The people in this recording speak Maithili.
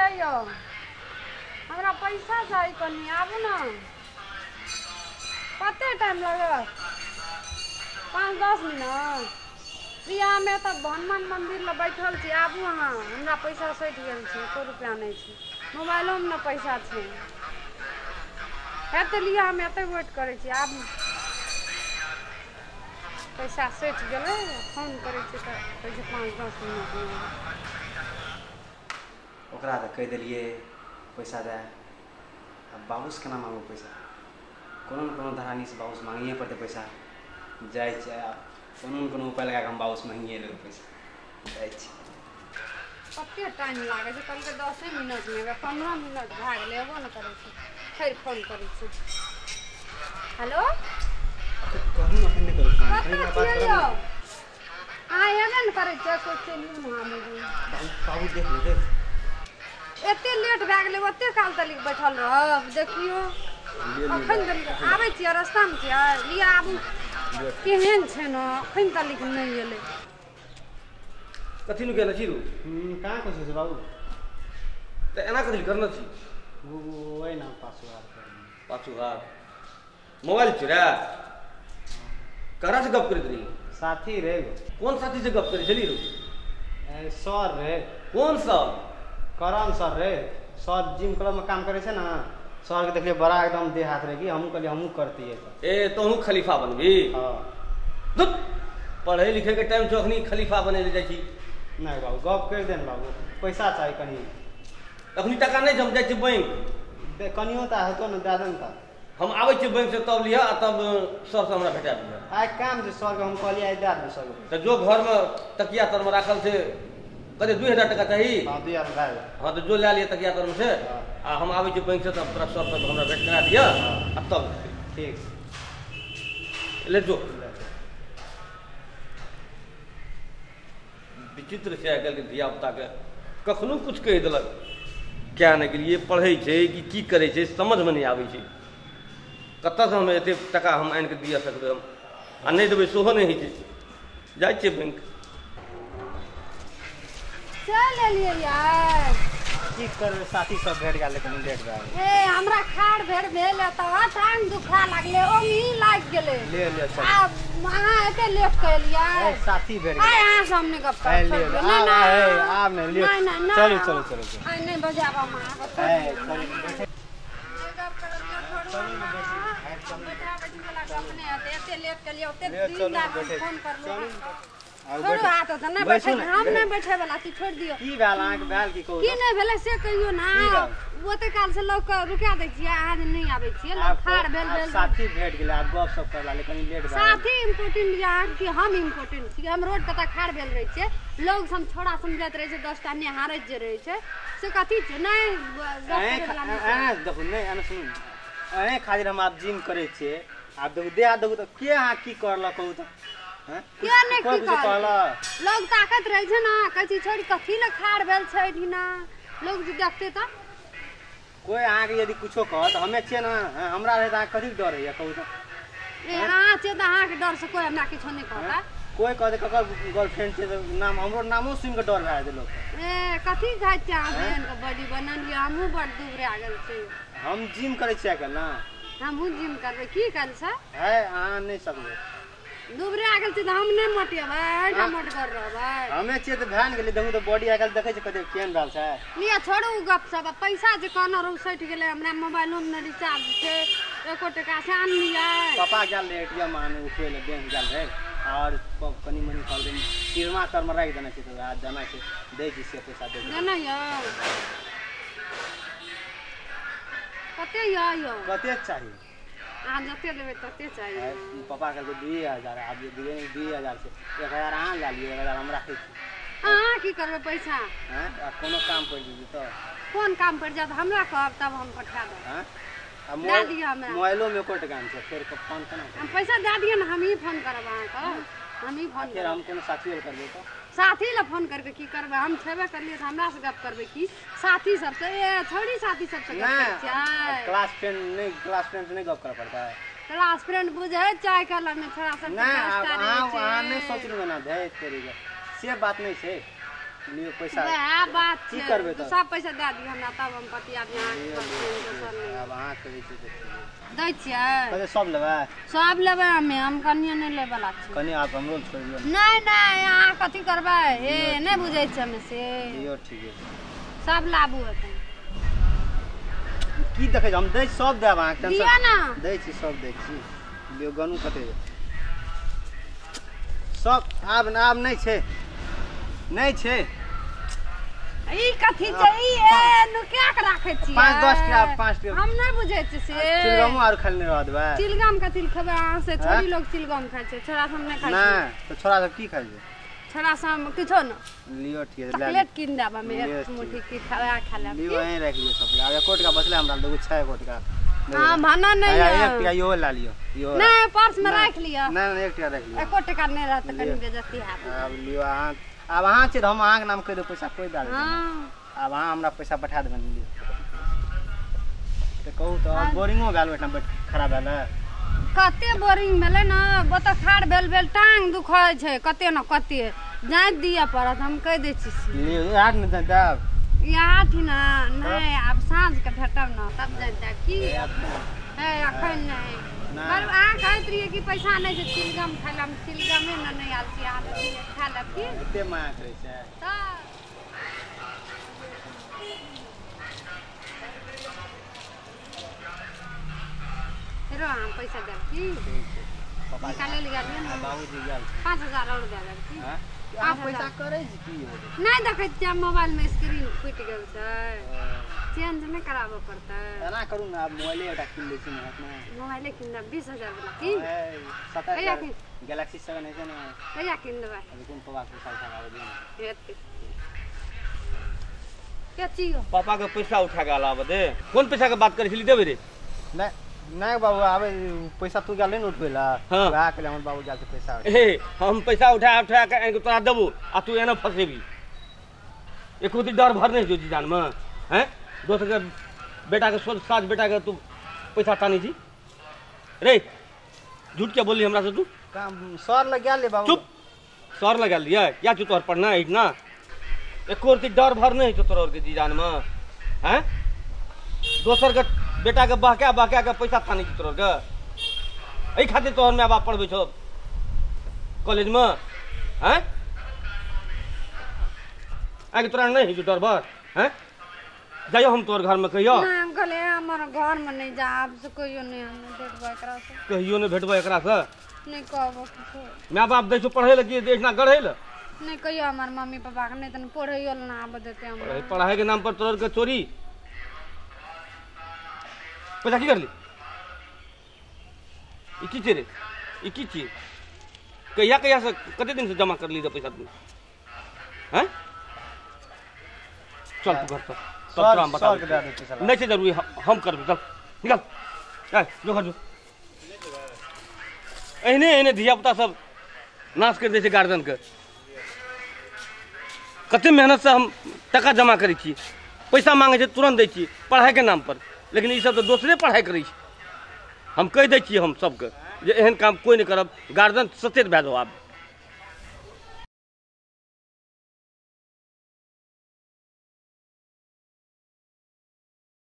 छियै यौ? हमरा पैसा चाही कनि, आबू ने। कते टाइम लागत? 5-10 मिनट। प्रियामे तऽ हनुमान मंदिर लग बैठल छी, आबू अहाँ। हमरा पैसा सटि गेल छै, एको रुपैआ नहि छै, मोबाइलोमे ने पैसा छै। हेतै लिअ, हम एतै वेट करै छी, आबू। पैसा सटि गेलै, फोन करै छी तऽ कहै छै 5-10 मिनटमे। ओकरा तऽ कहि देलियै पैसा दए, आब बाबूसँ केना मांगू पैसा? कोनो ने कोनो धरानीसँ बाबूसँ मांगिए पड़तै पैसा। जाइ छै आब कोनो ने कोनो उपाय लगा कऽ हम बाबूसँ मांगिए लेबै पैसा। जाइ छी। कते टाइम लागै छै? कहलकै 10 मिनटमे एबै, 15 मिनट भए गेलै, एबो ने करै छै। फेर फोन करै छी। हेलो, कहू ने, एखन नहि करू फोन। कतऽ छियै यौ? अहाँ एबे ने करै छियै, कोइ चलियौ ने हम एबै। बाबू देख लेतै। एते लेट भए गेलै, ओते काल तलिक बैठल रहब? देखियौ अखन तलिक आबै छियै, रस्तामे छियै। लिअ आबू। केहन छै ने, अखन तलिक नहि एलै। कथी नु गेल छी रू? कहाँ कुछ छै बाबू? तऽ एना कथी करने छी? वही ना पाछू हाथ। पाछू हाथ मोबाइल चोरा ककरा से गप करैत रही? साथी रे। कोन साथी से गप करै छली रू? सर रे। कोन सर? करण सर रे। सर जिम क्लब में काम करै छै ने, सर के देखलियै बड़ा एकदम देह हाथ रहे कि हमहूँ कहलियै हमहूँ करतियै। ए तोहूँ खलीफा बनबी? हाँ। धुत, पढ़ै लिखै के टाइम छौ, अखनी खलीफा बनै लए जाइ छी। नहि बाबू, गप करि दे ने बाबू, पैसा चाही कनि। अखनी टका नहि छै, हम जाइ छी बैंक। कनियो तऽ हेतौ ने, दए दे ने तऽ। हम आबै छी बैंक से तब लिहऽ आ तब सरसँ हमरा भेटा दिहऽ। आइ काम छै सरके, हम कहलियै आइ दए देबै सरके। तऽ जो घरमे तकिया तरमे राखल छै, कते 2000 टका चाही? हाँ, 2000 भए गेल। हाँ तऽ जो लए लिअ तकिया तरमे से, आ हम आबै छी बैंक से तब तोरा सरसँ हमरा भेट करा दिअ आ तब। ठीक। ले जो। विचित्र छै आइ काल्हिके धियापुताके, कखनो किछु कहि देलक। क्या नहि गेलियै, पढ़ै छै कि की करै छै समझमे नहि आबै छै। कतऽसँ हम एते टका हम आनि कऽ दिअ सकबै हम? आ नहि देबै सेहो नहि होइ छै। जाइ छियै बैंक। चलि एलियै यार। की करबै, साथी सब भेट गेल, कनि लेट भए गेल। ए हमरा खाड़ भेर भेल तऽ टांग दुखा लागलै, ओंघी लागि गेलै। ले ले चल। आब अहाँ एते लेट कएलियै? साथी भेट गेल। आइ अहाँ से हम नहि गप करब। आब नहि लिअ, चलू चलू चलू। आइ नहि बजाब हम अहाँके। एते लेट केलियै, ओते दिन राति फोन करलहुँ। छोड़ू हाथ, ओतऽ नहि बैठे, हम नहि बैठे वाला छी, छोड़ि दियौ। की भेल अहाँके? भेल की कहू? की नहि भेलै से कहियौ ने। ओते काल से लोक के रुका दै छियै, अहाँ जे नहि आबै छियै, लोक ठाढ़ भेल भेल। साथी भेट गेलै, आब गप सप करला ले, कनि लेट भेल। साथी इम्पोर्टेंट यऽ अहाँ कि हम इम्पोर्टेंट छी? हम रोड कतऽ ठाढ़ भेल रहै छियै, लोग सब छोड़ा समझैत रहै छै, 10टा निहारैत जे रहै छै, से कथी छै? नहि गप करै वाला नहि। देखू नहि, एना सुनू, अहें खातिर हम आब जिम करै छियै। आब देखू देह हाथ देखू तऽ के अहाँ की करलक कहू तऽ? के नहि की कहलक? लोग ताकत रहै छै ने, कहै छै छोड़ी कथी लए ठाढ़ भेल छै एहिठिना, लोग जे देखतै तऽ। कोइ अहाँके यदि कुछो कहत, हमे छियै ने, हमरा रहै तऽ अहाँके कथीके डर होइए कहू तऽ? ए अहाँ छियै तऽ अहाँके डरसँ कोइ हमरा किछो नहि कहता। कोइ कहतै ककर गर्लफ्रेंड छै तऽ नाम, हमरो नामो सुनि कऽ डर भए जेतै लोकके। ए कथी खाइ छियै अहाँ? बहनके बॉडी बनल यऽ, हमहूँ बड़ दुबरा गेल छी। हम जिम करै छियै आइ काल्हि ने। हमहूँ जिम करबै की काल्हि से? है अहाँ नहि सकबै। दुबरा गेल छी तऽ हम नहि मोटेबै, एहिठाम मोटगर रहबै। हमे छियै तऽ भए ने गेलै, देखू तऽ बॉडी आइ काल्हि देखै छियै कते केहन भेल छै। लिअ छोड़ू गप सब, पैसा जे कहने रहू सटि गेलै, हमरा मोबाइलोमे नहि रिचार्ज छै, एको टका से आनलियै। पापा गेल रहै एटीएम आने उठबै लए, बैंक गेल रहै, आओर कनि मनि कहलकै सिरमा तरमे राखि देने छै, तऽ वएह देना छै, दै छी से पैसा दै छी। देना यौ? कते यऽ यौ? कते चाही? अहाँ जते देबै तते चाही। पापा कहलकै 2000, आब 2000 छै, 1000 अहाँ लए लियौ, 1000 हम राखै छी। अहाँ की करबै पैसा? कोनो काम पड़ि जेतै तऽ? कोन काम पड़ि जायत हमरा कहब तब हम पठा देब। दए दिअ हमरा। मोबाइलोमे एको टका नहि छै, फेर फोन केना? हम पैसा दए दिअ ने, हमही फोन करब अहाँके, हमही फोन करब। हम कोनो साथी लए करबै तऽ? साथी लए फोन करके की करबै? हम छेबे करलियै तऽ हमरासँ गप करबै की साथी सबसँ? ए छोड़ी साथी सबसँ गप करै छियै? क्लास फ्रेंड नहि, क्लास फ्रेंड से नहि गप करऽ पड़तै? क्लास फ्रेंड बुझै छै आइ काल्हिमे छोड़ा सब। नहि अहाँ नहि सोचलहुँ एना, धै तेरी से बात नहि छै। लियो पैसा वएह बात की छै करबै तऽ? सब पैसा दए दियौ हमरा तब हम पतिया अहाँके आब अहाँ कहै छी तऽ दै छियै कहै सब लेबै सब लेबै हमे हम कनियो नहि लै बला छी कनि आब हमरो छोड़ि दियौ नहि नहि अहाँ कथी करबै हे नहि बुझै छियै हमे से लियो ठीक है सब लाबू एतऽ की देखै छी हम दै सब देब अहाँके दिअ टेंशन ना दै छी सब दै छी लियो गनू कते सब आब आब नहि छै नहि छै ई कथी छै ई ए नुका के राखै छियै 5-10 टका 5 टका हम नहि बुझै छियै से चिलगमो आर खाली नहि रह देबै चिलगम कथी लए खेबै अहाँ से छोरी लोग चिलगम खाइ छै छोरा सब नहि खाइ छै नहि तऽ छोरा सब की खाइ छै छोरा सब किछो न लियो ठीक है ले चॉकलेट कीन देब हमे लियो एक मुट्ठी की खाबै खा लेब लियो यहीं राखि लियो सब आब एको टका बचलै हमरा दूगो छै एको टका हाँ भाना नहीं एक है टका इहो ला लियो इहो नहीं पर्स में राख लियो नहि नहि एक टका राखि लियो एको टका नहीं रहत कनी बेइज्जती हैत आब लियो अहाँ आब अहाँ छी तऽ हम अहाँके नाम कहि देब पैसा कोइ दए देतै हाँ आब अहाँ हमरा पैसा पठा देबै लियो तऽ कहू तऽ बोरिंगो भेल ओहिठाम बैठ खड़ा भेल कते बोरिंग भेलै ने ओतऽ खाड़ भेल भेल टांग दुखै छै कते न कते जाँच दिअ पड़त हम कहि दै छी से। लियो आठ ने देब यहाँ थिन नहि आब साँझके भेटब ने तब जाँच देब की है अखन नहि पर अहाँ कहैत रहियै कि पैसा नहि छै चिलगम खाइ लए हम चिलगमे ने नहि आयल छी अहाँ खा लेब की एते माया करै छै तऽ फेरो अहाँ पैसा देब की निकालै लए गेलियै ने बाबूजी गेल 5000 आओर दए देब की अहाँ पैसा करै छी की हो नहि देखै छियै मोबाइलमे स्क्रीन फुटि गेल छै चेंज नहि कराबऽ पड़तै एना करू ने आब मोबाइले एकटा कीन लै छी ने मोबाइले कीन देब 20,000 वाला की 27 गैलेक्सी 7 होइ छै ने कहिया कीन देबै अभी कोन पापा के पैसा उठा के आबै दियौ ने हेतै के छियौ पापा के पैसा उठा के अलावा दे कोन पैसा के बात करै छली देबै रे नहि नहि बाबू आबे पैसा तू गेल नहि ने उठबै लए हाँ। वएह के लिए हमर बाबू गेल छै पैसा हे हम पैसा उठा उठा के आनि के तोरा देबो आ तू एना फसेबी एको दिन डर भर नहीं जो जी जान में हैं दोसर के बेटा के सोच साज बेटा के तू पैसा तानी छी रे झूठ क्या बोली हमरा से तू काम सर लग गेल बाबू चुप सर लगा लिया क्या चुप तोहर पढ़ना है ना एको रति डर भर नहीं छौ तोहर के जी जान में हैं दोसर के बेटा के बहका बहका के पैसा तानी छी तोहर के एहि खातिर तोहर my बाप पढ़बै छौ कॉलेज में हैं आगे तोरा नहीं है डर भर हैं जाइयो हम तोहर घर में कहियो ना अंकल हमर घर में नहीं जा आब से कहियो नहीं हम भेटबै एकरा से कहियो नहीं भेटबै एकरा से नहीं कहबो किछो my बाप दै छौ पढ़ै लए कि एहिठिना गढ़ै लए नहीं कहियो हमर मम्मी पापा के नहीं तन पढ़ैयो लए ना आबऽ देते हमरा पढ़ाई के नाम पर तोहर के चोरी पैसा की करली ई की छै रे ई की छियै कहिया कहिया से कते दिन से जमा कर ली पैसा तू हैं चल तू घर पर तब तोरा हम बता नहीं छै जरूरी हम करबै चल निकल चल जो घर जो एहने एहने धिया पुता सब नाश कर दै छै गार्जियन के कते मेहनत से हम टका जमा करै छी पैसा मांगै छै तुरंत दै छी पढ़ाई के नाम पर लेकिन ई सब तऽ दोसरे पढ़ाई करै छै हम कहि दै छियै हम सबके जे एहन काम कोइ नहि करब गार्जियन सचेत भए जाउ आब।